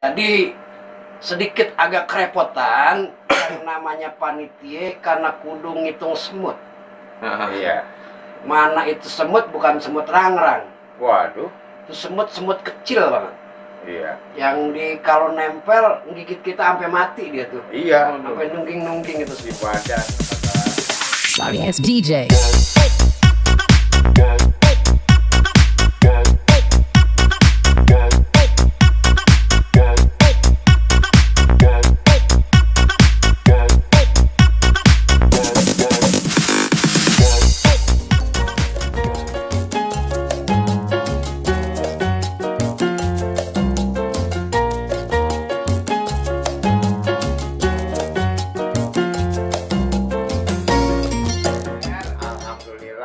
Jadi sedikit agak kerepotan yang namanya panitia karena kudu ngitung semut. Iya. Mana itu semut bukan semut rangrang. Waduh. Itu semut kecil banget. Iya. Yang kalau nempel gigit kita sampai mati dia tuh. Iya. Sampai nungging itu Di badan. Sorry, it's DJ.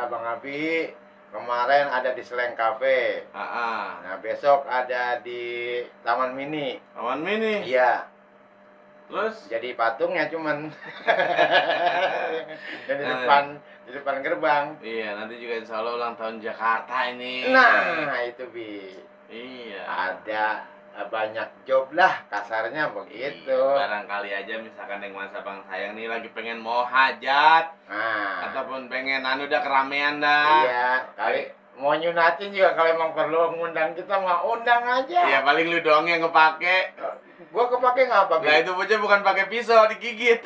Bang Abi kemarin ada di Sleng Cafe. Nah besok ada di Taman Mini. Taman Mini? Iya. Terus? Jadi patungnya cuman dan di depan gerbang. Iya, nanti juga insya Allah ulang tahun Jakarta ini. Nah itu Bi. Iya. Ada banyak job lah kasarnya begitu. Iya, barangkali aja misalkan yang masa bang sayang nih lagi pengen mau hajat, ataupun pengen udah keramaian dah. Iya, kali mau nyunatin juga kalau emang perlu ngundang kita mah undang aja. Iya, paling lu doang yang kepake. Gua kepake ngapa? Nah itu aja bukan pakai pisau, digigit.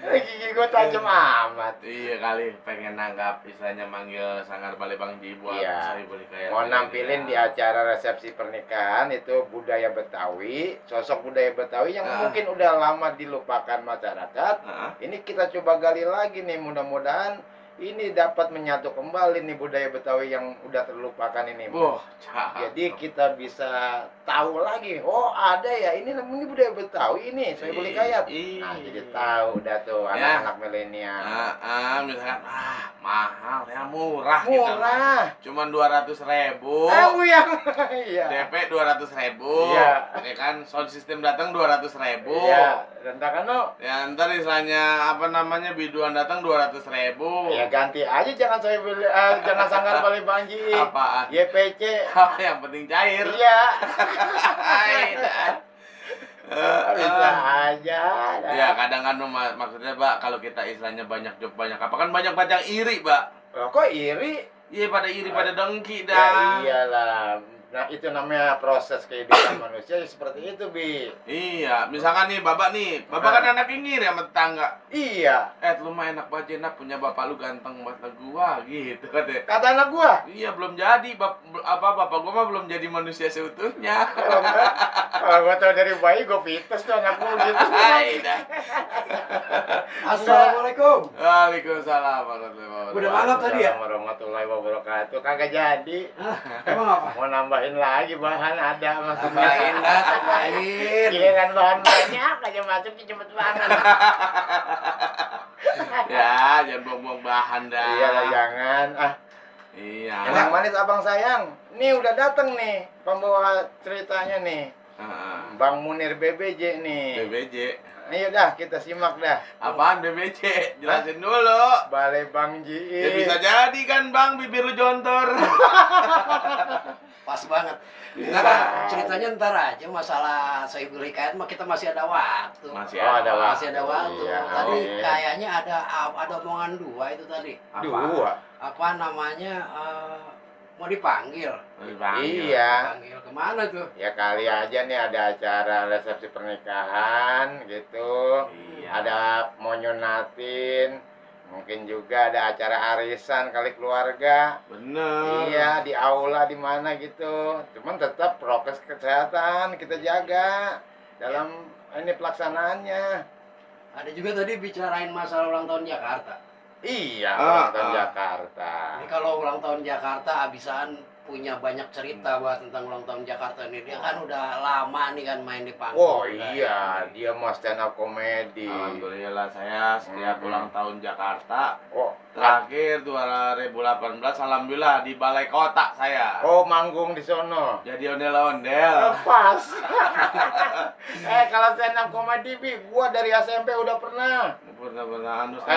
Gigi gua tajam amat. Iya kali pengen nanggap istilahnya manggil Sanggar Balebang Ji buat Iya. Kayak Mau nampilin di acara resepsi pernikahan itu budaya Betawi, sosok budaya Betawi yang mungkin udah lama dilupakan masyarakat. Ini kita coba gali lagi nih, mudah-mudahan ini dapat menyatu kembali nih budaya Betawi yang udah terlupakan ini. Jadi kita bisa tahu lagi, oh ada ya ini namanya budaya Betawi ini, saya beli kayat. Nah jadi tahu udah tuh anak-anak milenial. Misalkan mahal ya, murah gitu. Cuman 200.000. Iya. DP 200.000. Iya. Ya kan sound system datang 200.000. Iya. Rentakan lo. Ya ntar istilahnya apa namanya biduan datang 200.000. Ya ganti aja, jangan saya beli, jangan Sanggar Balebang Ji. Apaan? YPC. Yang penting cair. Iya. Bisa aja. Ya kadang kan maksudnya Pak, kalau kita istilahnya banyak job banyak apa kan banyak yang iri Pak. Kok iri? Iya pada iri pada dengki dah. Ya iyalah. Nah itu namanya proses kehidupan manusia seperti itu Bi. Iya, misalkan nih Bapak kan anak ngiri sama tetangga. Iya. Lu mah enak banget nak punya bapak lu ganteng banget gua gitu katanya. Kata anak gua. Iya belum jadi bapak gua mah belum jadi manusia seutuhnya. Kalau gua tahu dari bayi gua pites tuh anak gua gitu. Assalamualaikum. Waalaikumsalam warahmatullahi wabarakatuh. Udah malam tadi ya? Warahmatullahi wabarakatuh. Kagak jadi. Emang apa? Mau nambahin lagi bahan ada maksudnya. Tambahin. Giliran bahan banyak aja masuknya cepet banget. Ya, jangan buang-buang bahan dah. Iya lah jangan. Iya. Yang manis abang sayang. Nih udah dateng nih pembawa ceritanya nih. Bang Munir BBJ nih. BBJ. Ayo dah kita simak dah. Apaan BBJ? Jelasin dulu. Balebang Ji. Ya bisa jadi kan Bang, bibir lu jontor. Pas banget. Nah, ceritanya ntar aja masalah saya beli kain mah kita masih ada waktu. Masih ada Masih ada waktu. Iya, Tadi kayaknya ada omongan dua itu tadi. Dua. Apa namanya? Mau dipanggil. Iya. Panggil kemana tuh? Ya kali aja nih ada acara resepsi pernikahan gitu. Iya. Ada mau nyunatin. Mungkin juga ada acara arisan kali keluarga. Bener. Iya, di aula di mana gitu. Cuman tetap prokes kesehatan kita jaga dalam ini pelaksanaannya. Ada juga tadi bicarain masalah ulang tahun Jakarta. Iya, ulang tahun Jakarta. Ini kalau ulang tahun Jakarta Abisan punya banyak cerita buat tentang ulang tahun Jakarta ini. Dia kan udah lama nih kan main di panggung. Oh iya, dia mau stand up comedy. Alhamdulillah saya setiap ulang tahun Jakarta. Oh, Terakhir 2018 alhamdulillah di Balai Kota saya. oh manggung di sono. Jadi ondel-ondel. Pas. Kalau stand up comedy Bi, gua dari SMP udah pernah. Pernah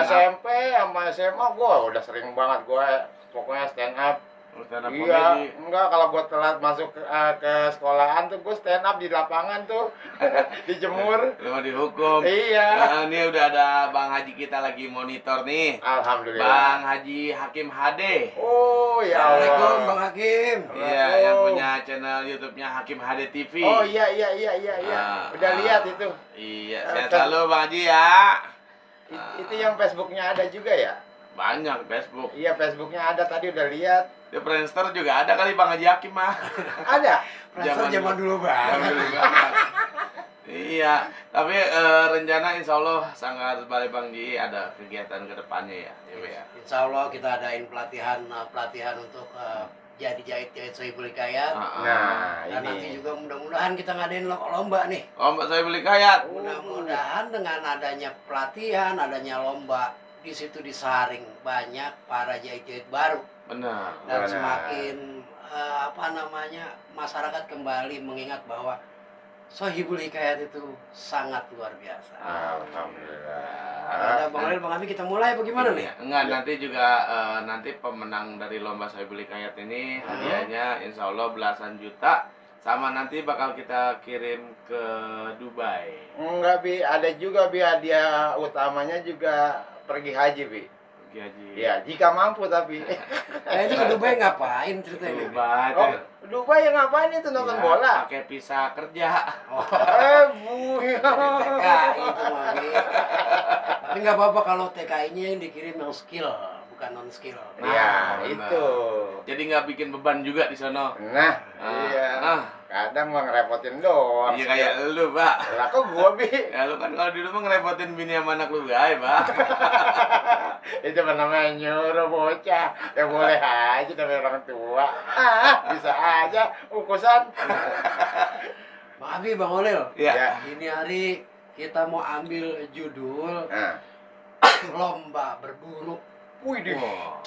SMP sama SMA gua udah sering banget gua pokoknya stand up Stand up Iya, comedy. enggak kalau gue telat masuk ke sekolahan tuh gue stand up di lapangan tuh dijemur. Lu mau dihukum. Iya. Nah, ini udah ada Bang Haji kita lagi monitor nih. Alhamdulillah. Bang Haji Hakim HD. Oh ya Allah. Assalamualaikum Bang Hakim. Iya, yang punya channel YouTube-nya Hakim HD TV. Oh iya. Udah lihat itu. Iya, sehat selalu Bang Haji ya. Itu yang Facebooknya ada juga ya? Banyak Facebook. Iya Facebooknya ada tadi udah lihat. Di Friendster juga ada kali Bang Haji Hakim mah. Ada. Friendster zaman dulu Zaman banget. dulu banget. Iya, tapi rencana insya Allah Sanggar Balai Bang Ji ada kegiatan ke depannya ya, ya. Insya Allah kita adain pelatihan untuk jadi jahit Sohibul Hikayat. Nah, Dan nanti ini. juga mudah-mudahan kita ngadain lomba nih. Mbak saya beli kayat. Mudah-mudahan dengan adanya pelatihan, adanya lomba, di situ disaring banyak para jahit-jahit baru. Benar. Dan Benar. semakin masyarakat kembali mengingat bahwa Sohibul Hikayat itu sangat luar biasa. Alhamdulillah. Ada Bang Alil, Bang Abi, kita mulai bagaimana nih? Enggak, nanti juga nanti pemenang dari lomba saya beli kayat ini hadiahnya insya Allah belasan juta. Sama nanti bakal kita kirim ke Dubai. Enggak Bi, ada juga Bi hadiah utamanya juga pergi haji Bi. Pergi haji. Ya, jika mampu tapi. Ini ke Dubai ngapain ceritanya? Dubai. Oh, Dubai yang ngapain itu nonton Ya, bola? pakai visa kerja. Oh, TKI itu Mami. Tapi nggak apa-apa kalau TKI-nya yang dikirim yang skill, bukan non skill. Iya, benar. itu. Jadi nggak bikin beban juga di sono. Nah, iya. Kadang mah ngerepotin doang. Iya kayak lu, Pak. Lah kok gua Bi? Ya lu kan kalau di rumah ngerepotin bini sama anak lu gay, Pak. Itu namanya nyuruh bocah. Ya boleh aja namanya orang tua. Bisa aja ukusan. Bang Abi, Bang Olil, Iya. ini hari kita mau ambil judul Nah. lomba berburu. Wih, di. Wah,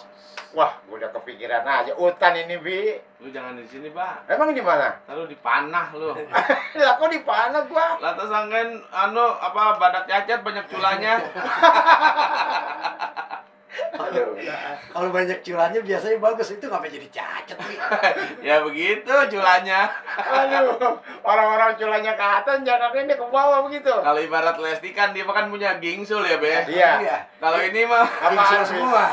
Wah, gua udah kepikiran aja hutan ini, Bi. lu jangan di sini, Pak. Emang di mana? Lalu dipanah lu. Lah kok di mana gua? Lantas sangkain badak cacat banyak culanya. Aduh. Kalau banyak culannya biasanya bagus, itu ngapain jadi cacat nih? Ya begitu culanya. Aduh, orang-orang culanya ke atas, jangan ini ke bawah begitu. Kalau ibarat Lesti kan dia kan punya gingsul ya, Be. Iya. Kalau ini mah Gingsul Apaan, Bi? semua.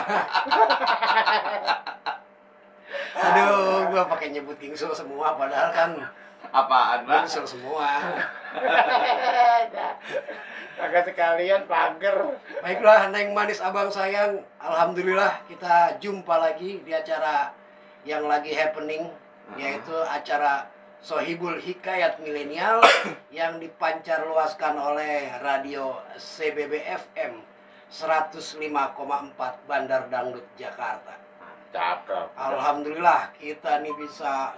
Aduh, gua pakai nyebut gingsul semua padahal kan apaan, Pak? gingsul semua. Agak sekalian pagar. Baiklah, Neng Manis Abang Sayang, alhamdulillah kita jumpa lagi di acara yang lagi happening, yaitu acara Sohibul Hikayat Milenial yang dipancar luaskan oleh radio CBB FM 105,4 Bandar Dangdut Jakarta. Cakep. Alhamdulillah kita nih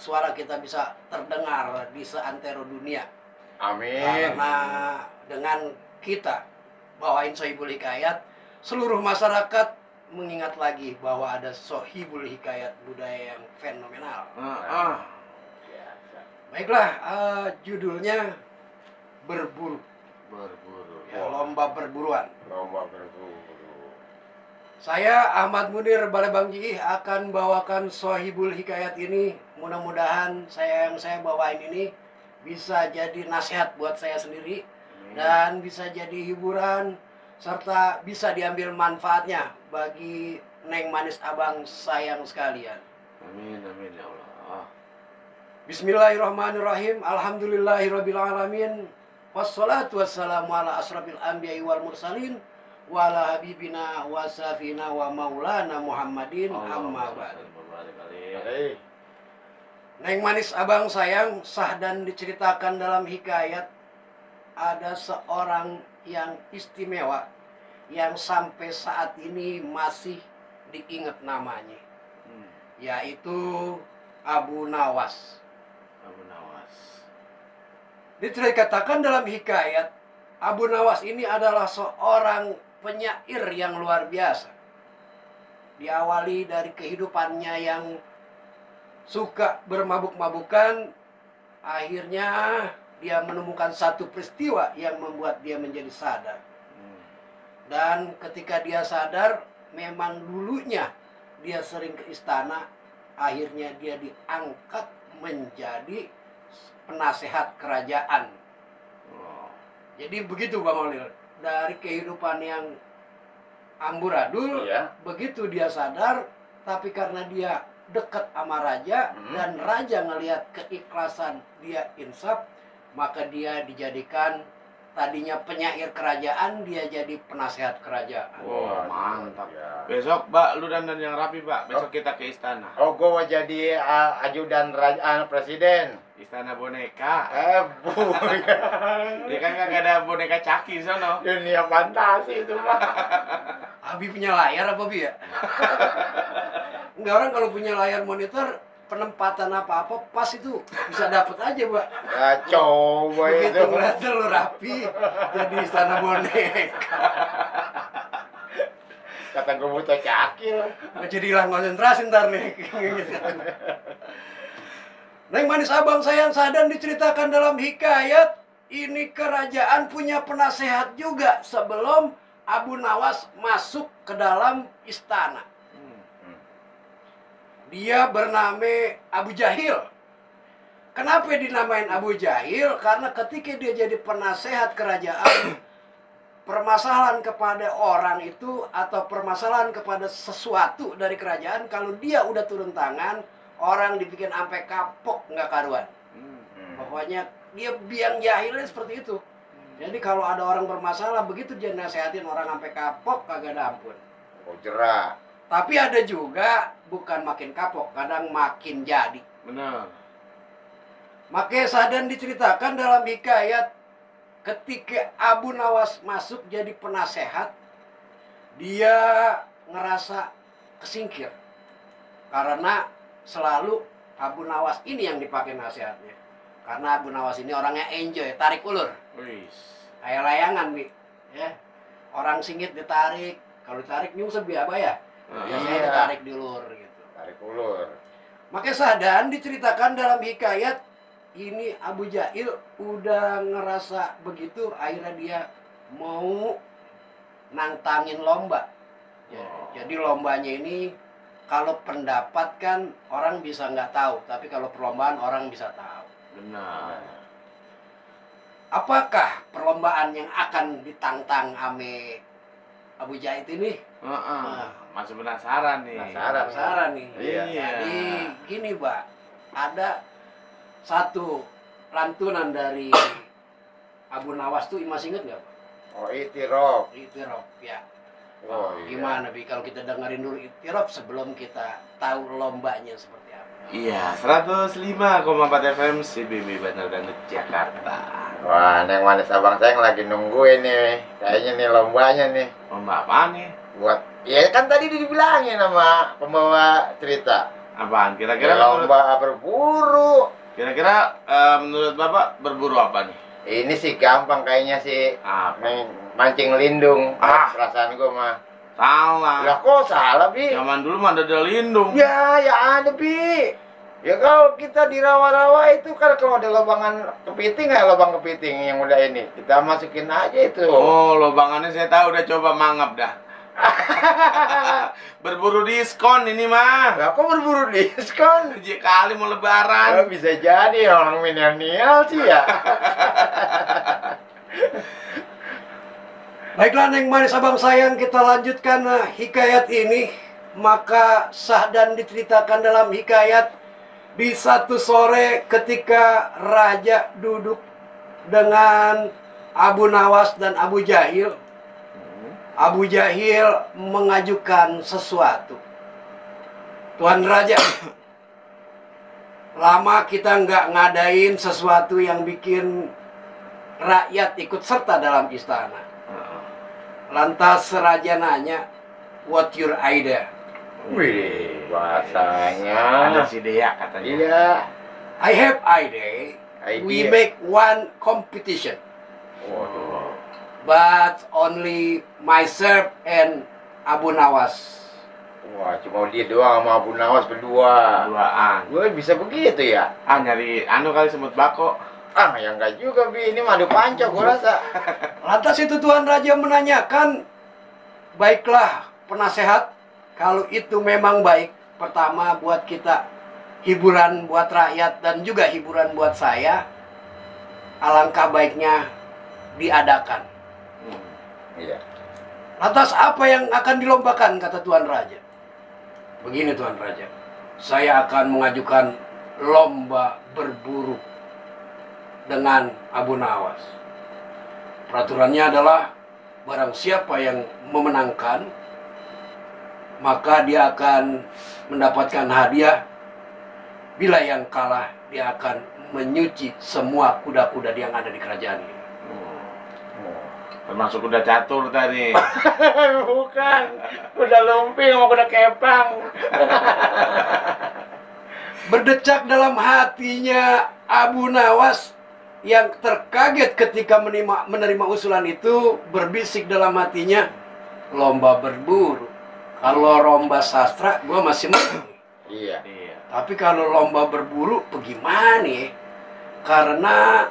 suara kita bisa terdengar di seantero dunia. Amin. Karena dengan kita bawain Sohibul Hikayat, seluruh masyarakat mengingat lagi bahwa ada Sohibul Hikayat, budaya yang fenomenal. Biasa. Baiklah, judulnya berburu, Berburu. ya, lomba berburuan. Lomba berburu. Saya Ahmad Munir Balai Bang Ji akan bawakan Sohibul Hikayat ini. Mudah-mudahan yang saya bawain ini bisa jadi nasihat buat saya sendiri dan bisa jadi hiburan serta bisa diambil manfaatnya bagi Neng Manis Abang Sayang sekalian. Amin, amin ya Allah. Bismillahirrahmanirrahim. Alhamdulillahirabbil alamin. Wassalatu wassalamu ala asrofil anbiya'i wal mursalin wa ala habibina wa safina wa maulana Muhammadin amma ba'du. Hei. Neng Manis Abang Sayang, sah dan diceritakan dalam hikayat ada seorang yang istimewa yang sampai saat ini masih diingat namanya, yaitu Abu Nawas. Abu Nawas. Dikatakan dalam hikayat, Abu Nawas ini adalah seorang penyair yang luar biasa. Diawali dari kehidupannya yang suka bermabuk-mabukan, akhirnya dia menemukan satu peristiwa yang membuat dia menjadi sadar. Dan ketika dia sadar, memang dulunya dia sering ke istana akhirnya dia diangkat menjadi penasehat kerajaan. Jadi begitu Bang Olil, dari kehidupan yang amburadul, begitu dia sadar, tapi karena dia dekat sama raja dan raja ngelihat keikhlasan dia insaf, maka dia dijadikan tadinya penyair kerajaan, dia jadi penasehat kerajaan. Wah, mantap. Ya. Besok, Mbak, lu dandan yang rapi, Mbak. Besok kita ke istana. Oh, gue mau jadi ajudan presiden. Istana boneka. Bu. Dia kan kagak ada boneka caki di sana. Dunia fantasi itu, Pak. Abi punya layar apa Bi ya? Enggak, orang kalau punya layar monitor, penempatan apa-apa pas itu bisa dapat aja, Mbak. Ya coba begitu itu. ngeliat lu rapi jadi istana boneka. Kata gue butuh cakil. Nggak jadi hilang konsentrasi ntar nih. Neng manis abang sayang Sahdan diceritakan dalam hikayat ini kerajaan punya penasehat juga sebelum Abu Nawas masuk ke dalam istana. Dia bernama Abu Jahil. Kenapa dinamain Abu Jahil? Karena ketika dia jadi penasehat kerajaan, permasalahan kepada orang itu atau permasalahan kepada sesuatu dari kerajaan, kalau dia udah turun tangan, orang dibikin sampai kapok nggak karuan. Pokoknya dia biang jahilnya seperti itu. Jadi kalau ada orang bermasalah, begitu dia nasehatin orang sampai kapok, kagak ada ampun. Oh, jerah. Tapi ada juga bukan makin kapok, kadang makin jadi. Benar. Makanya Sahdan diceritakan dalam hikayat ketika Abu Nawas masuk jadi penasehat, dia ngerasa kesingkir. Karena selalu Abu Nawas ini yang dipakai nasihatnya. Karena Abu Nawas ini orangnya enjoy, tarik ulur. Kayak layangan, Bi. Ya. Orang singit ditarik, kalau ditarik nyungsep apa ya? Biasanya ditarik di ulur gitu. Tarik ulur. Makanya Sahdan diceritakan dalam hikayat ini Abu Jahil udah ngerasa begitu, akhirnya dia mau nantangin lomba. Ya, jadi lombanya ini kalau pendapat kan orang bisa nggak tahu, tapi kalau perlombaan orang bisa tahu. Benar. Apakah perlombaan yang akan ditantang ame Abu Jahil ini? Masih penasaran nih. Penasaran nih. Iya. Jadi gini, Mbak, ada satu lantunan dari Abu Nawas tuh masih inget nggak, Pak? Oh, Itiraf. Itiraf, ya. Oh, iya. Gimana, Bi, kalau kita dengerin dulu Itiraf sebelum kita tahu lombanya seperti apa? Iya, 105,4 FM CBB Bandar Dangdut Jakarta. Wah, Neng manis abang saya lagi nungguin nih. Kayaknya nih lombanya nih. Lomba apa nih? Buat, ya kan tadi dibilangin sama pembawa cerita. Apaan? Kira-kira lomba berburu. Kira-kira menurut Bapak berburu apa nih? Ini sih gampang kayaknya sih. Mancing lindung. Perasaan gua mah. Salah. Lah kok salah, Bi? Zaman dulu mah ada lindung. Ya ada, Bi. Ya kalau kita di rawa-rawa itu kan kalau ada lobangan kepiting, kayak lubang kepiting yang udah ini, kita masukin aja itu. Oh, lobangannya saya tahu, udah coba mangap dah. Berburu diskon ini mah. Lah kok berburu diskon? Kali mau lebaran. Bisa jadi orang milenial sih ya. Baiklah, Neng manis abang sayang, kita lanjutkan hikayat ini. Maka Sahdan diceritakan dalam hikayat di satu sore ketika raja duduk dengan Abu Nawas dan Abu Jahil. Abu Jahil mengajukan sesuatu. Tuan Raja, lama kita nggak ngadain sesuatu yang bikin rakyat ikut serta dalam istana. Lantas Raja nanya, what your idea? Wih, bahasanya. Ada si Dea katanya. Iya. I have idea. We make one competition. Waduh. But only myself and Abu Nawas. Wah, cuma dia doang sama Abu Nawas berdua. Duaan. Gue bisa begitu ya? Nyari kali semut bako. Ya enggak juga, Bi. Ini madu panca gue rasa. Lantas itu Tuan Raja menanyakan, baiklah penasehat, kalau itu memang baik pertama buat kita, hiburan buat rakyat dan juga hiburan buat saya, alangkah baiknya diadakan. Iya. Lantas apa yang akan dilombakan, kata Tuan Raja? Begini Tuan Raja, saya akan mengajukan lomba berburu dengan Abu Nawas. Peraturannya adalah barang siapa yang memenangkan, maka dia akan mendapatkan hadiah. Bila yang kalah, dia akan menyuci semua kuda-kuda yang ada di kerajaan ini. Termasuk kuda catur tadi. Bukan, kuda lumping sama kuda kepang. Berdecak dalam hatinya Abu Nawas yang terkaget ketika menerima usulan itu, berbisik dalam hatinya, lomba berburu. Kalau lomba sastra, gue masih menang. Iya. Tapi kalau lomba berburu, bagaimana ya? Karena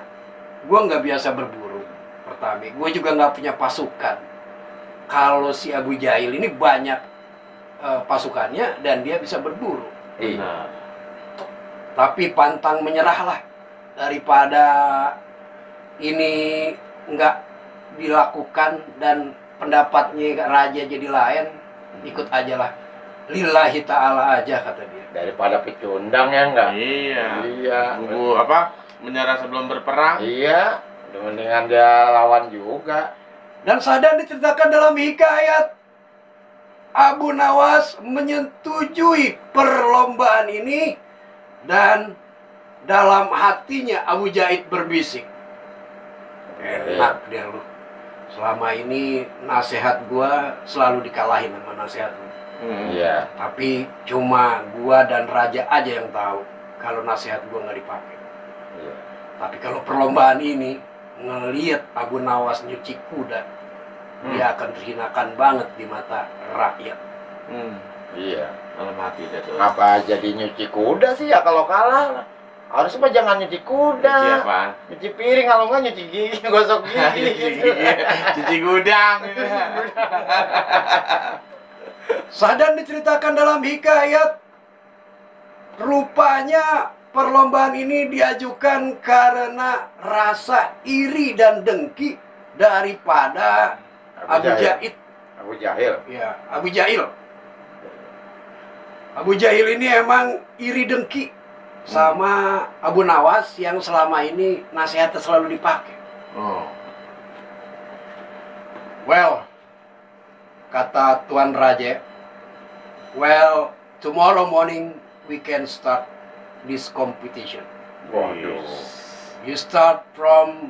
gue nggak biasa berburu. Pertama, gue juga nggak punya pasukan. Kalau si Abu Jahil ini banyak pasukannya dan dia bisa berburu. Iya. Tapi pantang menyerahlah, daripada ini nggak dilakukan dan pendapatnya raja jadi lain, ikut aja lah. Lillahi ta'ala aja, kata dia. Daripada pecundang ya enggak? Iya. Iya. Buku apa? Menyerah sebelum berperang. Iya. Mendingan dia lawan juga. Dan sadar diceritakan dalam hikayat, Abu Nawas menyetujui perlombaan ini, dan dalam hatinya Abu Jahil berbisik, enak dia lu. Selama ini nasihat gua selalu dikalahin sama nasihat lu. Iya. Tapi cuma gua dan raja aja yang tahu kalau nasihat gua nggak dipakai. Iya. Tapi kalau perlombaan ini ngelihat Abu Nawas nyuci kuda, dia akan terhinakan banget di mata rakyat. Iya. Dalam hati dia tuh. Apa jadi nyuci kuda sih ya kalau kalah? Harusnya mah jangan nyuci kuda. Cuci apa? Nyuci piring, kalau nggak nyuci gigi, gosok gigi. Cuci gudang. Sadan diceritakan dalam hikayat, rupanya perlombaan ini diajukan karena rasa iri dan dengki daripada Abu Jahil. Abu Jahil. Ya, Abu Jahil. Abu Jahil ini emang iri dengki sama Abu Nawas yang selama ini nasihatnya selalu dipakai. Well, kata Tuan Raja, well, tomorrow morning we can start this competition. Waduh. You start from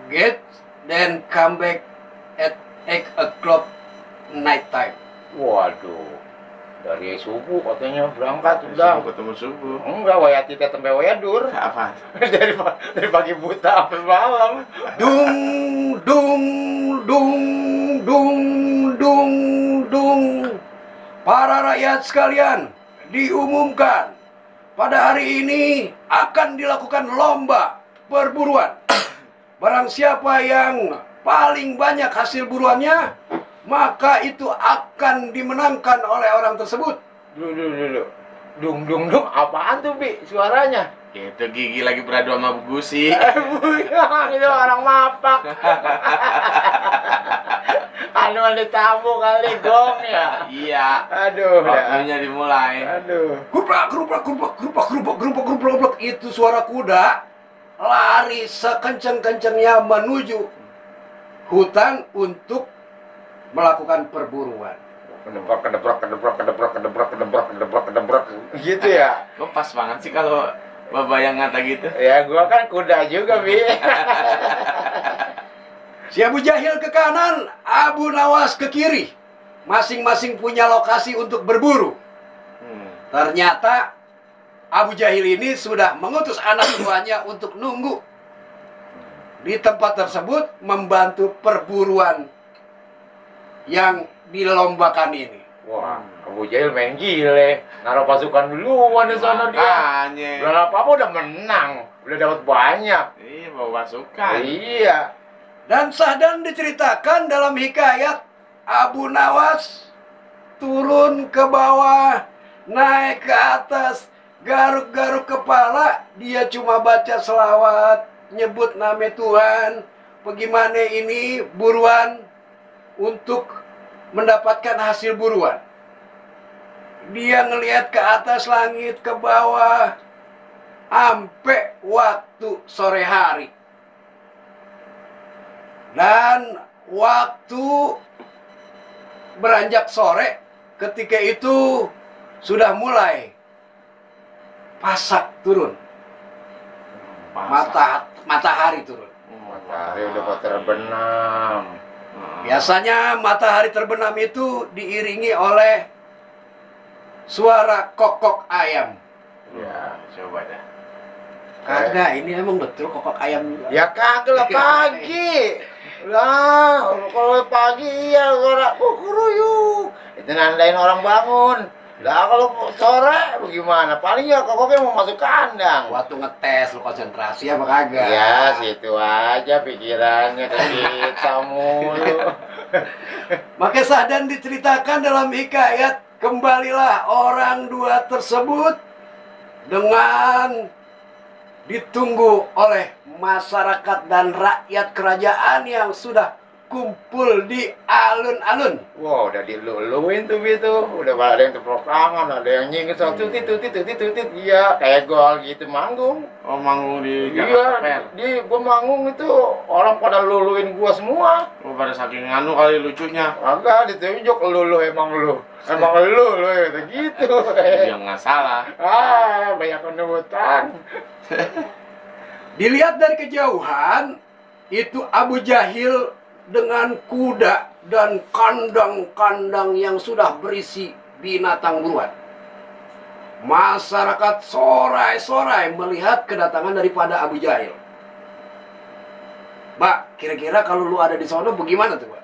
gate, then come back at 8 o'clock night time. Waduh. Dari subuh katanya berangkat udah. Subuh ketemu subuh. Enggak, wayati teh tempe wayadur. Apa? dari pagi buta sampai malam. Dung, dung, dung, dung, dung, dung. Para rakyat sekalian, diumumkan pada hari ini akan dilakukan lomba perburuan. Barang siapa yang paling banyak hasil buruannya, maka itu akan dimenangkan oleh orang tersebut. Dulu. Dung, apaan tuh, Bi? Suaranya? Itu Gigi lagi beradu sama Bu Gusi. Buyang, itu orang mapak. Anu ada tamu kali, gong ya? Iya. Aduh, Waktunya dimulai. Aduh. Gerupak. Itu suara kuda lari sekencang-kencangnya menuju hutan untuk melakukan perburuan. Kedebrak. Gitu ya? Kok pas banget sih kalau Bapak yang ngata gitu? Ya, gua kan kuda juga, Bi. Si Abu Jahil ke kanan, Abu Nawas ke kiri. Masing-masing punya lokasi untuk berburu. Ternyata Abu Jahil ini sudah mengutus anak buahnya untuk nunggu di tempat tersebut membantu perburuan yang dilombakan ini. Wah, Abu Jahil main gile. Naruh pasukan duluan di sana dia. Makanya. Belum apa-apa udah menang. Udah dapat banyak. Iya, bawa pasukan. Iya. Dan sahdan diceritakan dalam hikayat, Abu Nawas turun ke bawah, naik ke atas, garuk-garuk kepala, dia cuma baca selawat, nyebut nama Tuhan. Bagaimana ini buruan untuk mendapatkan hasil buruan. Dia ngelihat ke atas langit, ke bawah, sampai waktu sore hari. Dan waktu beranjak sore, ketika itu sudah mulai pasak turun. Matahari turun. Matahari udah mau terbenam. Biasanya matahari terbenam itu diiringi oleh suara kokok ayam. Ya, coba dah. Kagak, ini emang betul kokok ayam juga. Ya kagak lah pagi. Lah, kalau pagi ya suara kukuruyuk. Itu nandain orang bangun. Lah kalau sore bagaimana? Paling ya kokoknya mau masuk kandang. Waktu ngetes lu konsentrasi apa kagak? Ya, situ aja pikirannya ke kita mulu. Maka Sahdan diceritakan dalam hikayat, kembalilah orang dua tersebut dengan ditunggu oleh masyarakat dan rakyat kerajaan yang sudah kumpul di alun-alun. Wah, udah diluluin tuh gitu. Udah ada yang tepuk tangan, ada yang nyingis tutit. Iya, kayak gol gitu manggung. Oh, manggung di Iya, Jakarta Fair. gua manggung itu orang pada luluin gua semua. Oh, pada saking anu kali lucunya. Agak ditunjuk lulu emang lu. Emang lu gitu. Dia nggak salah. Banyak penebutan. Dilihat dari kejauhan, itu Abu Jahil dengan kuda dan kandang-kandang yang sudah berisi binatang buruan. Masyarakat sorai-sorai melihat kedatangan daripada Abu Jahil. Mbak, kira-kira kalau lu ada di sana bagaimana tuh, Mbak?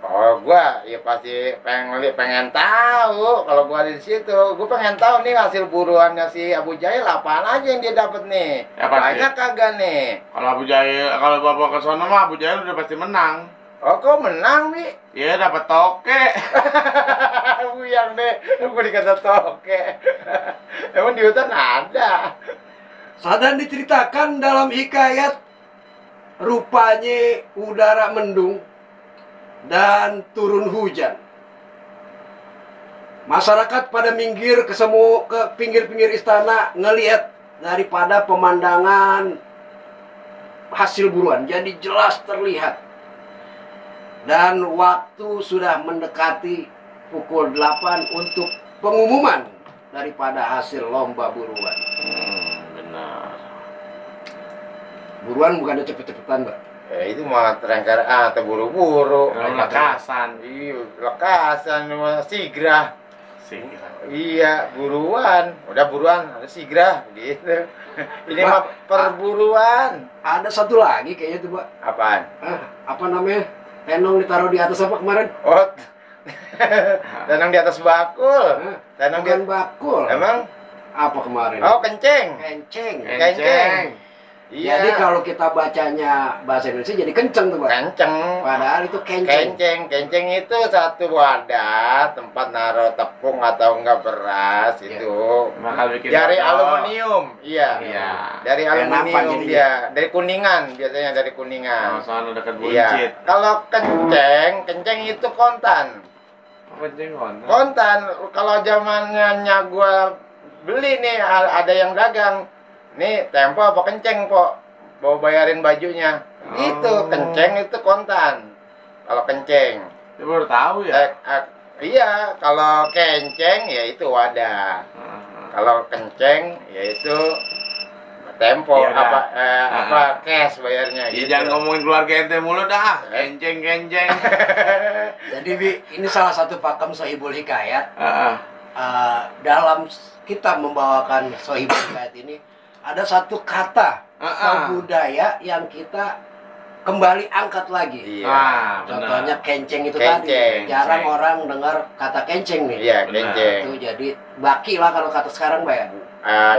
Oh, gua ya pasti pengen tahu kalau gua ada di situ. Gua pengen tahu nih hasil buruannya si Abu Jahil apaan aja yang dia dapat nih. Ya, pasti. Banyak kagak nih? Kalau Abu Jahil, kalau bawa ke sono mah Abu Jahil udah pasti menang. Oh, kok menang nih? Iya, dapat toke. Buyang deh, gua dikata toke. Emang di hutan ada. Sahdan diceritakan dalam hikayat, rupanya udara mendung dan turun hujan. Masyarakat pada minggir ke pinggir-pinggir istana ngelihat daripada pemandangan hasil buruan. Jadi jelas terlihat. Dan waktu sudah mendekati pukul 8 untuk pengumuman daripada hasil lomba buruan. Benar. Buruan bukannya cepet-cepetan, Mbak. Itu mah terengkar terburu-buru. Lekasan. Iya, lekasan sigrah. Sih. Iya, buruan. Udah buruan, ada sigrah gitu. Ini Mbak, mah perburuan. Ada satu lagi kayaknya tuh, Mbak. Apaan? Apa namanya? Tenong ditaruh di atas apa kemarin? Oh, tenang di atas bakul. Tenang di Bukan bakul. Emang? Apa kemarin? Oh, kenceng. Kenceng. Kenceng. Iya. Jadi kalau kita bacanya bahasa Indonesia jadi kenceng tuh, Mbak. kenceng. Padahal itu kenceng. Kenceng itu satu wadah tempat naruh tepung atau enggak beras Iya. itu. Bakal bikin Dari foto. aluminium, iya. Iya. Dari Kayak nampan aluminium jadinya. dia, dari kuningan biasanya dari Oh, kuningan. soalnya dekat Iya. buncit. Kalau kenceng itu kontan. Kenceng kon. Kontan. Kalau zamannya gua beli nih ada yang dagang. Nih, tempo apa kenceng, Po? Mau bayarin bajunya. Itu kenceng itu kontan. Kalau kenceng. Dia baru tahu ya. Iya, kalau kenceng ya itu wadah. Kalau kenceng yaitu tempo Iya, dah. apa cash bayarnya Ya gitu. jangan ngomongin keluarga ente mulu dah. Kenceng. Jadi Bi, ini salah satu pakem Sohibul Hikayat. Heeh. Dalam kita membawakan Sohibul Hikayat ini ada satu kata atau budaya yang kita kembali angkat lagi. Iya. Contohnya kenceng itu Kenceng, tadi. Jarang kenceng. orang dengar kata kenceng nih. Iya, Benar. kenceng. Itu jadi baki lah kalau kata sekarang, Mbak ya.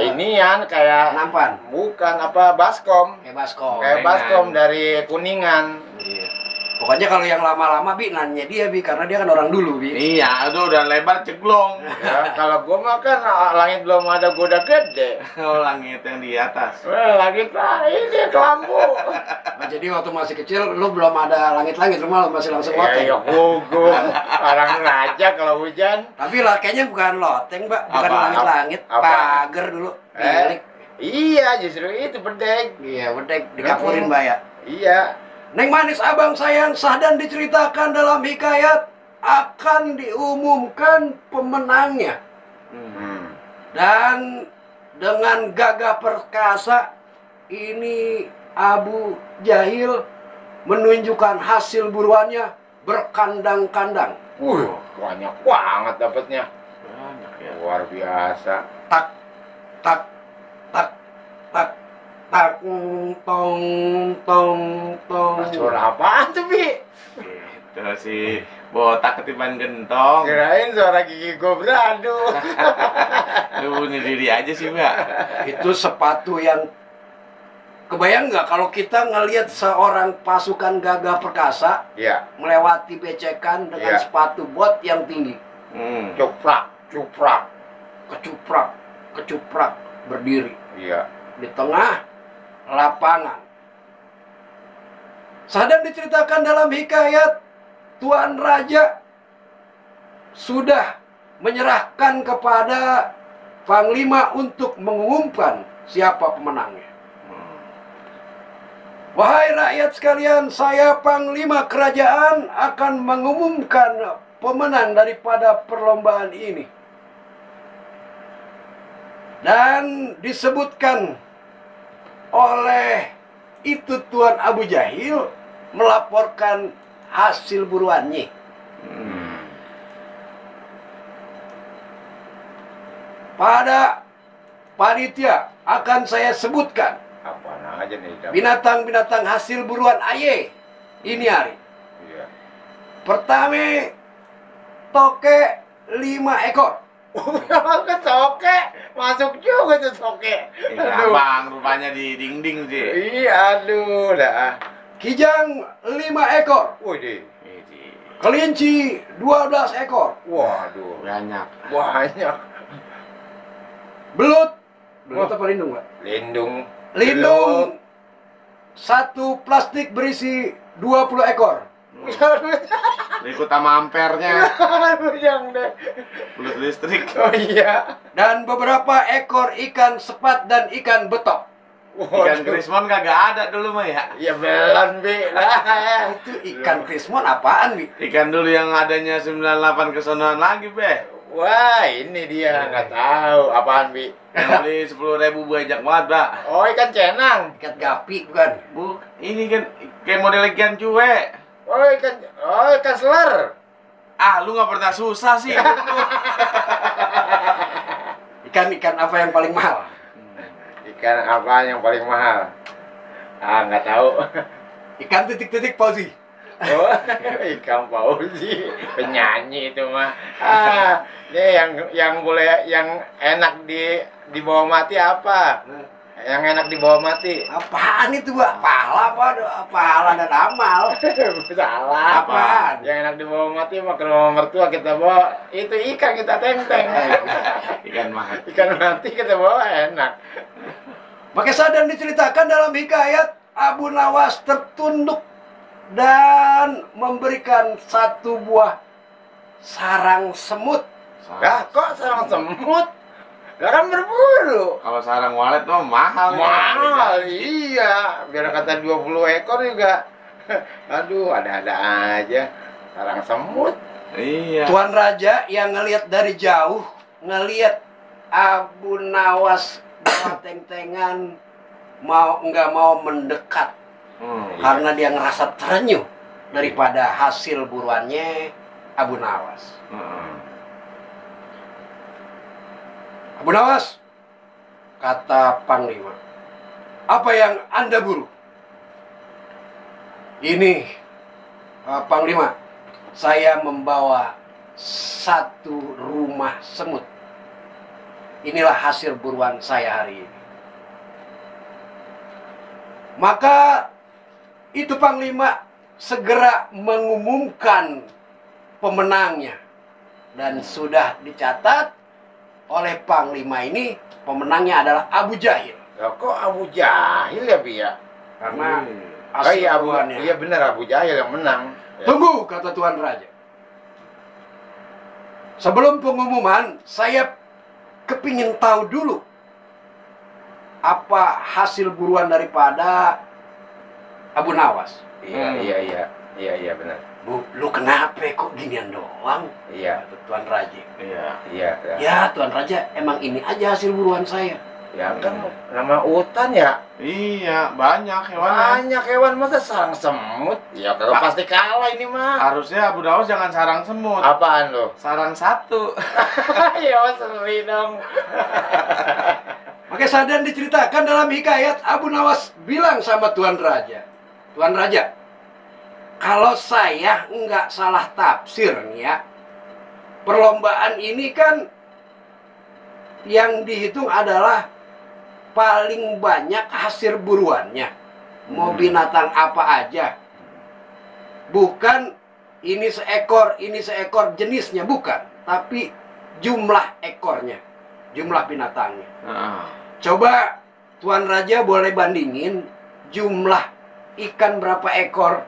Inian kayak Nampan. bukan apa baskom. Kayak baskom. Kayak Kuningan. baskom dari kuningan. Iya. Pokoknya kalau yang lama-lama Bi nanya dia Bi karena dia kan orang dulu Bi. Iya, aduh udah lebar ceglong. Ya, kalau gua mah kan langit belum ada gua udah gede. Oh, langit yang di atas. Langit lah ini kelambu. Nah, jadi waktu masih kecil lu belum ada langit-langit, rumah lu masih langsung loteng. Ya gugur. Orang raja kalau hujan. Tapi lah kayaknya bukan loteng, Mbak, bukan Apa? langit-langit, Apa? pagar dulu. Bilik. Iya, justru itu bedek. Iya, bedek dikapurin Mbak ya. Iya. Neng manis abang sayang Sahdan diceritakan dalam hikayat akan diumumkan pemenangnya. Dan dengan gagah perkasa ini Abu Jahil menunjukkan hasil buruannya berkandang-kandang. Banyak banget dapatnya. Banyak ya. Luar biasa. Tak tak tak tak tak tong tong tong. Suara apaan tuh, Bi? Gitu si botak ketiban gentong. Kirain suara gigi gue beradu. Lu bunuh diri aja sih, Mbak. Itu sepatu yang kebayang nggak kalau kita ngelihat seorang pasukan gagah perkasa Iya. melewati becekan dengan Iya. sepatu bot yang tinggi, Cuprak, cuprak. kecuprak kecuprak berdiri Iya. di tengah lapangan. Sahdan diceritakan dalam hikayat Tuan Raja sudah menyerahkan kepada Panglima untuk mengumumkan siapa pemenangnya. Wahai rakyat sekalian, saya Panglima Kerajaan akan mengumumkan pemenang daripada perlombaan ini. Dan disebutkan oleh itu Tuan Abu Jahil melaporkan hasil buruannya. Pada panitia akan saya sebutkan Apaan aja nih? binatang-binatang hasil buruan Aye ini hari. Iya. Pertama, toke 5 ekor. Ke toke, masuk juga tuh toke. Abang rupanya di dinding sih. Iya, aduh, dah. Kijang 5 ekor. Widih. Kelinci 12 ekor. Waduh, Banyak. banyak. Belut. Belut apa lindung, Pak? Lindung. Lindung. Satu plastik berisi 20 ekor. Ikut sama ampernya. Yang deh. Belut listrik. Oh iya. Dan beberapa ekor ikan sepat dan ikan betok. Ikan krismon kagak ada dulu mah ya. Ya belon, Bi. Lah. Itu ikan krismon apaan, Bi? Ikan dulu yang adanya 98 kesonoan lagi, Be. Wah, ini dia nggak tahu apaan, Bi. Yang beli 10.000 banyak banget, Mbak. Oh, ikan cenang. Ikan gapi bukan? Ini kan kayak model ikan cuek. Oh, ikan seler. Ah, lu nggak pernah susah sih. Ikan apa yang paling mahal? Ikan apa yang paling mahal? Ah, nggak tahu. Ikan titik-titik Fauzi. Oh, ikan Fauzi, penyanyi itu mah. Ah, ini yang boleh yang enak dibawa mati apa? Yang enak dibawa mati. Apaan itu, Pak? Pahala apa? Pahala dan amal. Salah. Apaan? Yang enak dibawa mati mah ke rumah mertua kita bawa itu ikan kita teng-teng. Ikan mati. Ikan mati kita bawa enak. Maka Sahdan diceritakan dalam hikayat Abu Nawas tertunduk dan memberikan satu buah sarang semut. Kok sarang semut? Garam berburu. Kalau sarang walet mah mahal. Mahal, iya. Biar kata 20 ekor juga. Aduh, ada-ada aja. Sarang semut. Iya. Tuan Raja yang ngelihat dari jauh, ngelihat Abu Nawas bawa teng-tengan nggak mau mendekat karena dia ngerasa terenyuh daripada hasil buruannya Abu Nawas. Abu Nawas, kata Panglima, apa yang Anda buru? Ini, Panglima, saya membawa satu rumah semut. Inilah hasil buruan saya hari ini. Maka itu Panglima segera mengumumkan pemenangnya. Dan sudah dicatat oleh Panglima ini, pemenangnya adalah Abu Jahil. Loh, kok Abu Jahil ya, Bi ya? Karena Oh iya, asuhannya. iya benar, Abu Jahil yang menang. Ya. Tunggu, kata Tuan Raja. Sebelum pengumuman, saya kepingin tahu dulu apa hasil buruan daripada Abu Nawas. Iya benar. Bu, lu kenapa kok ginian doang? Iya. Kata Tuan Raja. Iya. Ya, Tuan Raja, emang ini aja hasil buruan saya. Ya kan nama hutan ya. Iya, banyak hewannya. Banyak hewan, masa sarang semut? Ya kalau Pak. pasti kalah ini mah. Harusnya Abu Nawas jangan sarang semut. Apaan lo? Sarang satu. Ya seri dong. Maka Sadan diceritakan dalam hikayat, Abu Nawas bilang sama Tuan Raja, Tuan Raja, kalau saya nggak salah tafsir nih ya, perlombaan ini kan yang dihitung adalah paling banyak hasil buruannya. Mau binatang apa aja. Bukan ini seekor jenisnya, bukan. Tapi jumlah ekornya, jumlah binatangnya. Coba Tuan Raja boleh bandingin jumlah ikan berapa ekor,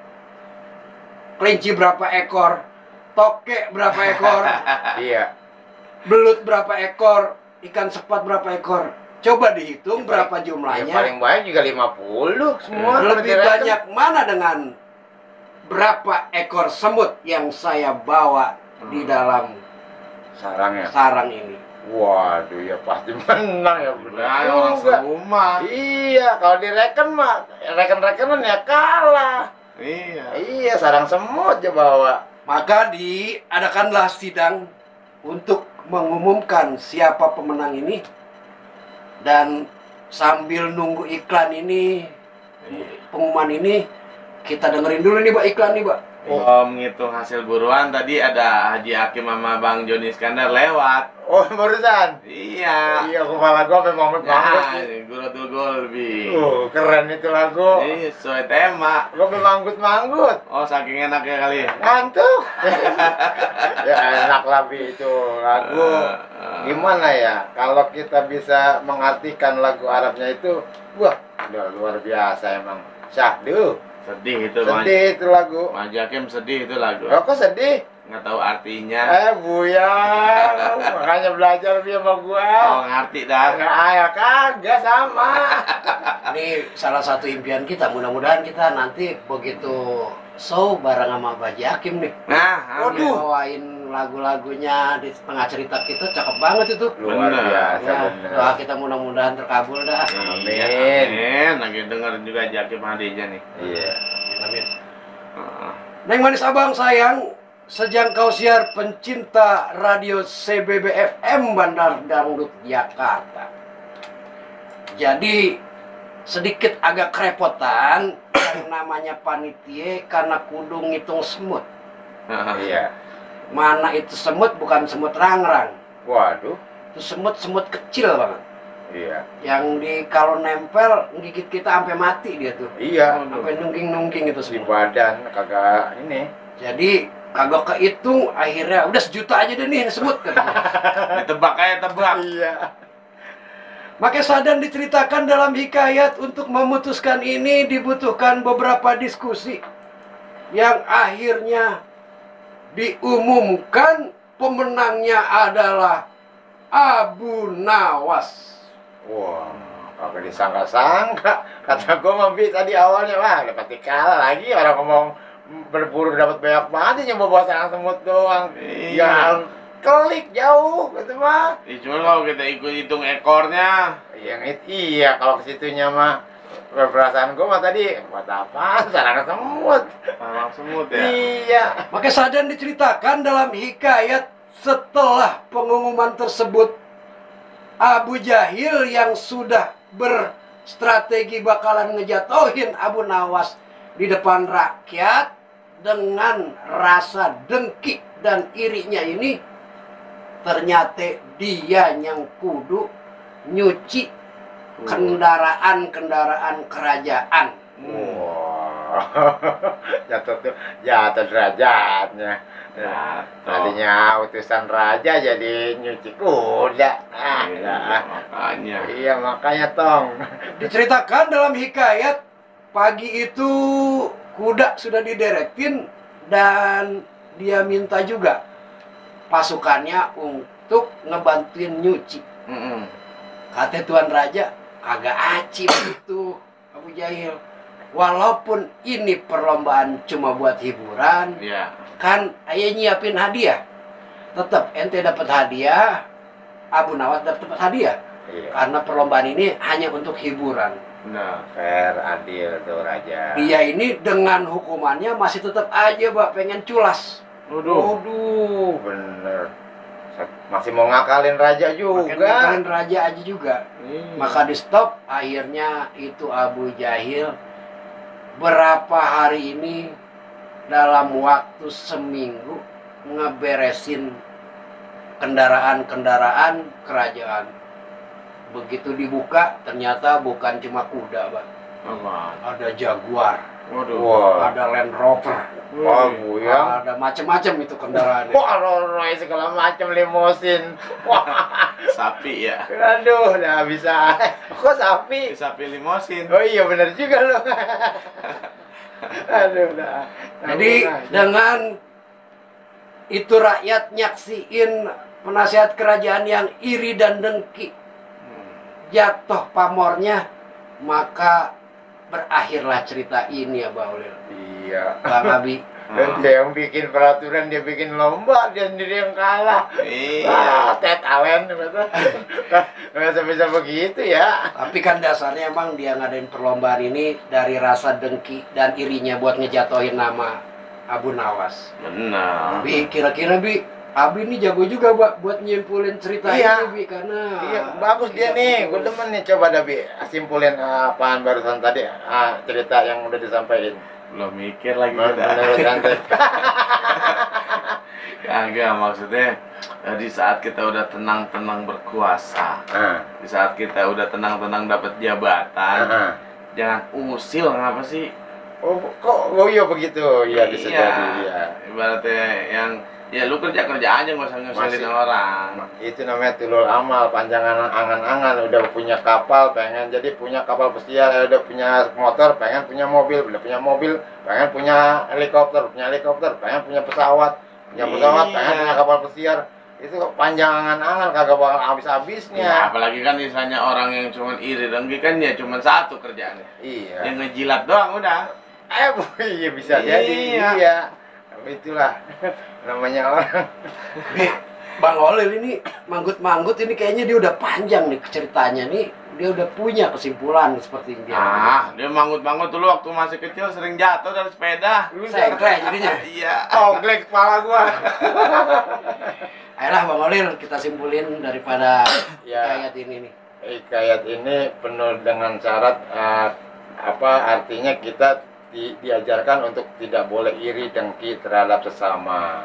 kelinci berapa ekor, tokek berapa ekor, Iya. belut berapa ekor, ikan sepat berapa ekor. Coba dihitung berapa Ya jumlahnya. paling banyak juga 50 semua. Lebih banyak mana dengan berapa ekor semut yang saya bawa di dalam sarangnya. sarang ini. Waduh, ya pasti menang ya benar. Nah, orang serumah. Iya, kalau direken mah reken-rekenan ya kalah. Iya. Iya, sarang semut aja bawa. Maka diadakanlah sidang untuk mengumumkan siapa pemenang ini. Dan sambil nunggu iklan ini, pengumuman ini, kita dengerin dulu nih, Pak, iklan nih, Pak. Menghitung hasil buruan tadi ada Haji Hakim sama Bang Joni Iskandar lewat. Oh, barusan. Iya. Iya, kepala gua memang Nah, manggut. Guru Golbi. Keren itu lagu. Iya, sesuai tema. Gua manggut-manggut. Oh, saking enaknya kali. Ngantuk. Ya enak lah Bi, itu lagu. Gimana ya? Kalau kita bisa mengartikan lagu Arabnya itu, wah, udah luar biasa emang. Syahdu. Sedih itu, Bang. Sedih itu lagu. Bang Hakim sedih itu lagu. Oh, kok sedih? Nggak tahu artinya. Buya. Makanya belajar lebih sama gua. Oh, ngerti dah. Ya kagak sama. Ini salah satu impian kita. Mudah-mudahan kita nanti begitu show bareng sama Haji Hakim nih. Nah, Waduh, bawain lagu-lagunya di tengah cerita kita, cakep banget itu. Luar Bener. biasa Ya, bener. doa kita mudah-mudahan terkabul dah. Amin. Amin. Lagi denger juga Haji Hakim Hadija nih. Iya. Amin. Heeh. Neng manis abang sayang, sejangkau siar pencinta radio CBBFM Bandar Dangdut Jakarta. Jadi sedikit agak kerepotan yang namanya panitia karena kudu ngitung semut. Iya. Mana itu semut, bukan semut rangrang. Waduh. Itu semut kecil banget. Iya. Yang kalau nempel gigit kita sampai mati dia tuh. Iya. Sampai nungging-nungging itu Di semut. badan kagak ini. Jadi kagak kehitung, akhirnya udah 1 juta aja deh nih semut katanya. Ditebak aja tebak. Iya. Maka Sadan diceritakan dalam hikayat untuk memutuskan ini dibutuhkan beberapa diskusi yang akhirnya diumumkan pemenangnya adalah Abu Nawas. Wah, kagak disangka-sangka. Kata gua mah Bi tadi awalnya, wah udah pasti kalah lagi orang ngomong berburu dapat banyak banget nyoba bawa sarang semut doang. Iya. Ya klik jauh gitu mah. Cuma kalau kita ikut hitung ekornya, Iya kalau ke situnya mah perasaan gua mah tadi buat apa sarang semut. sarang semut ya. Iya. Maka Sadan diceritakan dalam hikayat setelah pengumuman tersebut, Abu Jahil yang sudah berstrategi bakalan ngejatohin Abu Nawas di depan rakyat dengan rasa dengki dan irinya ini, ternyata dia yang kudu nyuci kendaraan-kendaraan kerajaan. Wah. Jatuh tuh, jatuh derajatnya. Tadinya utusan raja jadi nyuci kuda. Makanya. Iya makanya tong. Diceritakan dalam hikayat, pagi itu kuda sudah dideretin dan dia minta juga pasukannya untuk ngebantuin nyuci. Kata Tuan Raja, kagak aci begitu Abu Jahil. Walaupun ini perlombaan cuma buat hiburan, Iya. kan ayah nyiapin hadiah. Tetap ente dapat hadiah, Abu Nawas dapat hadiah. Iya. Karena perlombaan ini hanya untuk hiburan. Benar. Fair, adil tuh raja. Dia ini dengan hukumannya masih tetap aja, Pak, pengen culas. Waduh, bener. Masih mau ngakalin raja Makin juga. ngakalin raja aja juga. Maka di stop. Akhirnya itu Abu Jahil berapa hari ini dalam waktu seminggu ngeberesin kendaraan-kendaraan kerajaan. Begitu dibuka ternyata bukan cuma kuda, Pak. Ada Jaguar, Waduh. Wah, ada Land Rover, wah buyang. ada macam-macam itu kendaraannya. Wah, Rolls segala macam limosin. Wah, Sapi ya. aduh, udah bisa. Kok sapi? Sapi limosin. Oh iya bener juga loh. Aduh, udah. Jadi dengan itu rakyat nyaksiin penasihat kerajaan yang iri dan dengki, jatuh pamornya, maka berakhirlah cerita ini ya Baulil. Iya. Bang Abi. Dia yang bikin peraturan, dia bikin lomba, dia sendiri yang kalah. Iya. Ted Allen, nggak bisa begitu ya. Tapi kan dasarnya emang dia ngadain perlombaan ini dari rasa dengki dan irinya buat ngejatohin nama Abu Nawas. Benar. Bi, kira-kira Bi, Abi ini jago juga buat nyimpulin cerita Iya. ini, Bi, karena Iya, bagus dia nih. Gue demen nih, coba dah Bi, simpulin apaan barusan tadi, cerita yang udah disampaikan. Belum mikir lagi Menurut Ante. Kagak, maksudnya di saat kita udah tenang-tenang berkuasa, di saat kita udah tenang-tenang dapat jabatan, jangan usil ngapa sih? Oh iya begitu, iya bisa jadi ya. Ibaratnya yang ya lu kerja aja nggak usah ngusilin Masih. orang. Itu namanya tulul amal, panjangan angan-angan. Udah punya kapal, pengen jadi punya kapal pesiar. Udah punya motor, pengen punya mobil. Udah punya mobil, pengen punya helikopter. Punya helikopter, pengen punya pesawat. Punya pesawat, Iya. pengen punya kapal pesiar. Itu panjangan angan, kagak bakal Ya, habis-habisnya. apalagi kan misalnya orang yang cuma iri dengki kan ya cuma satu kerjaannya. Iya. Yang ngejilat doang udah. Iya bisa jadi. Iya. Iya. Itulah namanya orang. Bang Olil ini manggut-manggut ini kayaknya dia udah panjang nih ceritanya nih. Dia udah punya kesimpulan seperti ini. Dia manggut-manggut dulu waktu masih kecil sering jatuh dari sepeda. Sengklek jadinya. Iya. Oglek kepala gua. Ayolah Bang Olil kita simpulin daripada Ya. hikayat ini nih. Hikayat ini penuh dengan syarat artinya kita diajarkan untuk tidak boleh iri dengki terhadap sesama.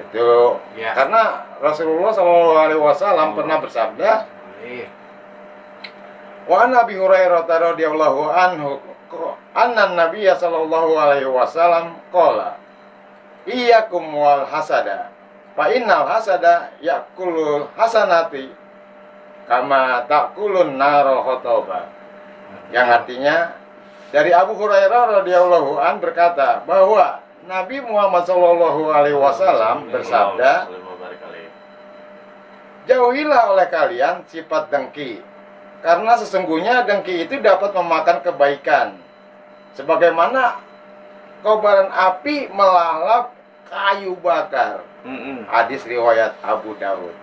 Itu Ya. karena Rasulullah SAW pernah bersabda, wa an Abi Hurairah radhiyallahu anhu anna Nabiy sallallahu alaihi wasallam qala iyyakum wal hasada fa innal hasada yakulul hasanati kama takulun narul khotobah. Yang artinya dari Abu Hurairah radhiyallahu an berkata bahwa Nabi Muhammad sallallahu alaihi wasallam bersabda, jauhilah oleh kalian sifat dengki, karena sesungguhnya dengki itu dapat memakan kebaikan, sebagaimana kobaran api melalap kayu bakar. Hadis riwayat Abu Dawud.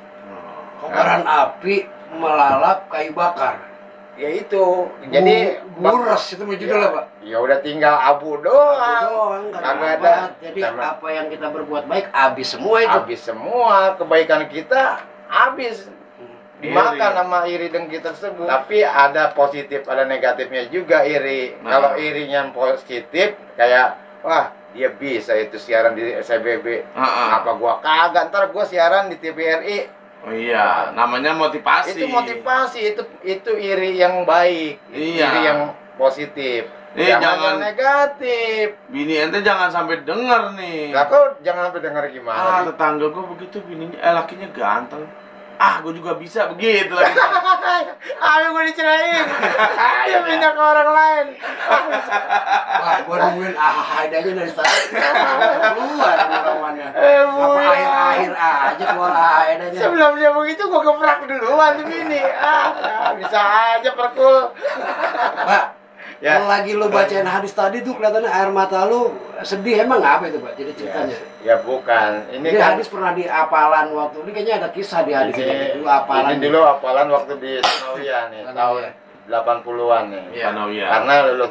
Kobaran api melalap kayu bakar. Ya itu, jadi Guras itu mah judulnya, Pak. Ya udah tinggal abu doang. Kagak Kagak ada. ada. Jadi Sama- apa yang kita berbuat baik habis semua itu. Habis semua kebaikan kita habis dimakan Iri. sama iri dengki tersebut. Tapi ada positif, ada negatifnya juga iri. Kalau irinya positif kayak wah dia bisa itu siaran di SBB. Apa gua kagak, ntar gua siaran di TVRI. Oh iya, namanya motivasi. Itu motivasi, itu iri yang baik, Iya. iri yang positif. Jangan negatif. Bini ente jangan sampai denger nih. Lah kok jangan sampai dengar gimana? Tetangga gue begitu bininya, lakinya ganteng. Gue juga bisa begitu lagi. Ayo gue dicerain. Ayo pindah ke orang lain. Wah, gua nungguin adanya dari tadi. Keluar rekamannya. Apa akhir-akhir aja keluar adanya. Sebelum dia begitu gue keprak duluan tuh bini. Bisa aja perkul. Pak, Ya. kalau lagi lu bacain hadis tadi tuh kelihatannya air mata lu sedih. Emang apa itu, Pak? Jadi ceritanya. Ya bukan. Ini Ini kan hadis pernah diapalan waktu ini, kayaknya ada kisah di hadis ini. Dulu apalan. ini dulu apalan waktu di Sanawiyah nih, tahun 80-an nih. Sanawiyah. Karena lulus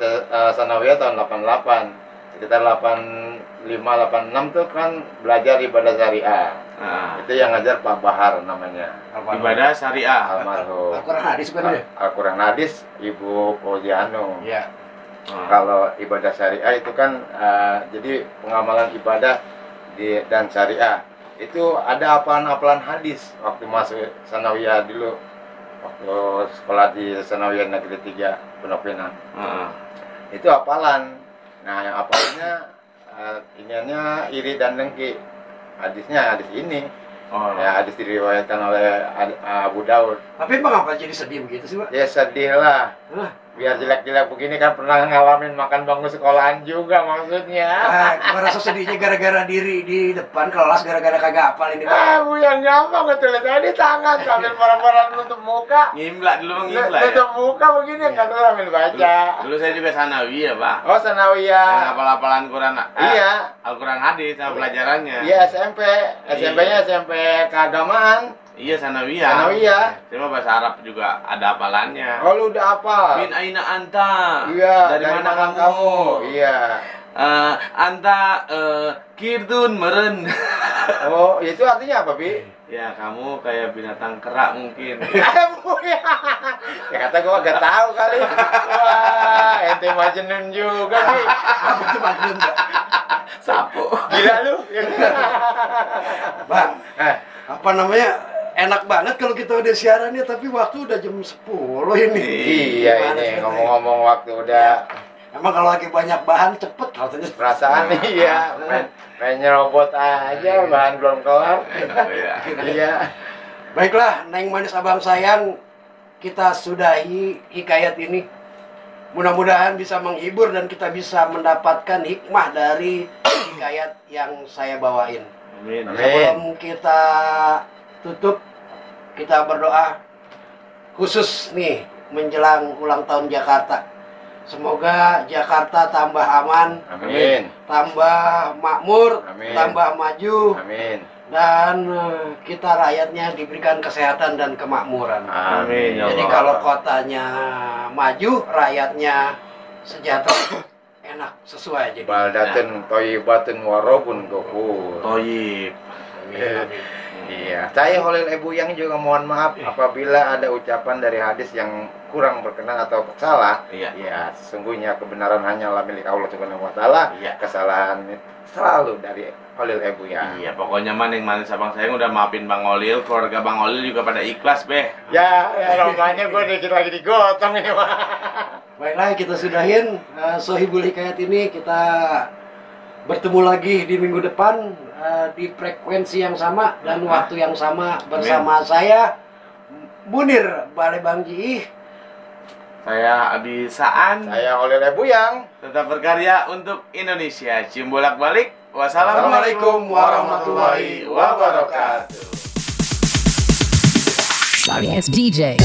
Sanawiyah tahun 88. Sekitar 85 86 tuh kan belajar ibadah syariah. Itu yang ngajar Pak Bahar namanya. Ibadah syariah. Almarhum. Al-Quran hadis kan ya? Al-Quran hadis Ibu Fauziano. Iya. Kalau ibadah syariah itu kan jadi pengamalan ibadah dan syariah itu ada apalan-apalan hadis waktu masuk Sanawiyah dulu, waktu sekolah di Sanawiyah Negeri 3 Pondok Pinang. Itu apalan. Nah, yang apalannya iniannya iri dan dengki. Hadisnya hadis ini. Ya, hadis diriwayatkan oleh Abu Daud. Tapi emang apa jadi sedih begitu sih, Pak? Ya sedih lah. Hah? Biar jelek-jelek begini kan pernah ngalamin makan bangku sekolahan juga maksudnya. Gua rasa sedihnya gara-gara diri di depan kelas gara-gara kagak hafal ini, Pak. Bu yang gampang ngetulis di tangan sambil pora-pora nutup muka. Ngimla dulu ngimla ya. Nutup muka begini kan tuh sambil baca. Dulu saya juga sanawiyah, Pak. Oh, Yang Sanawiyah. hafal-hafalan Quran. Iya. Al-Quran hadis sama pelajarannya. Iya, SMP. SMP-nya SMP keagamaan. Iya, sanawiyah. Sanawiyah. Cuma bahasa Arab juga ada hafalannya. Oh, lu udah apa? Min aina anta? Iya, Dari mana kamu? Iya. Anta kirdun meren. Oh, itu artinya apa, Bi? Ya, kamu kayak binatang kerak mungkin. Ya kata gua gak tahu kali. Wah, ente Majnun juga nih. Apa itu Majnun, Pak? Sapu. Gila lu. Bang, apa namanya? Enak banget kalau kita udah siaran ya, tapi waktu udah jam 10 ini. Iya, Gimana ini sih? ngomong-ngomong waktu udah Emang kalau lagi banyak bahan cepet rasanya. perasaan nih ya. Main nyerobot aja, bahan belum kelar. Iya. Baiklah, Neng Manis Abang Sayang, kita sudahi hikayat ini. Mudah-mudahan bisa menghibur dan kita bisa mendapatkan hikmah dari hikayat yang saya bawain. Amin. Sebelum kita tutup, kita berdoa khusus nih menjelang ulang tahun Jakarta. Semoga Jakarta tambah aman, Amin. tambah makmur, Amin. tambah maju, Amin. dan kita rakyatnya diberikan kesehatan dan kemakmuran. Amin. Ya Jadi Allah. kalau kotanya maju, rakyatnya sejahtera, enak, sesuai jadi. Baldatun thayyibatun warabun ghafur. Toyib. Iya, saya Holil Ebu yang juga mohon maaf apabila ada ucapan dari hadis yang kurang berkenan atau salah. Iya. Ya, sesungguhnya kebenaran hanyalah milik Allah Subhanahu wa taala. Iya. Kesalahan selalu dari Holil Ebu ya. Iya, pokoknya Neng Manis Abang Sayang udah maafin Bang Olil, keluarga Bang Olil juga pada ikhlas, Beh. Ya, romanya gue dikit lagi digotong ini mah. Baiklah, kita sudahin Sohibul Hikayat ini. Kita bertemu lagi di minggu depan di frekuensi yang sama dan waktu yang sama bersama saya Munir Balai Bang Jiih. Saya Abi Saan. Saya Holil Ebu yang Tetap berkarya untuk Indonesia. Cium bolak-balik. Wassalamualaikum warahmatullahi wabarakatuh. Sorry, it's DJ.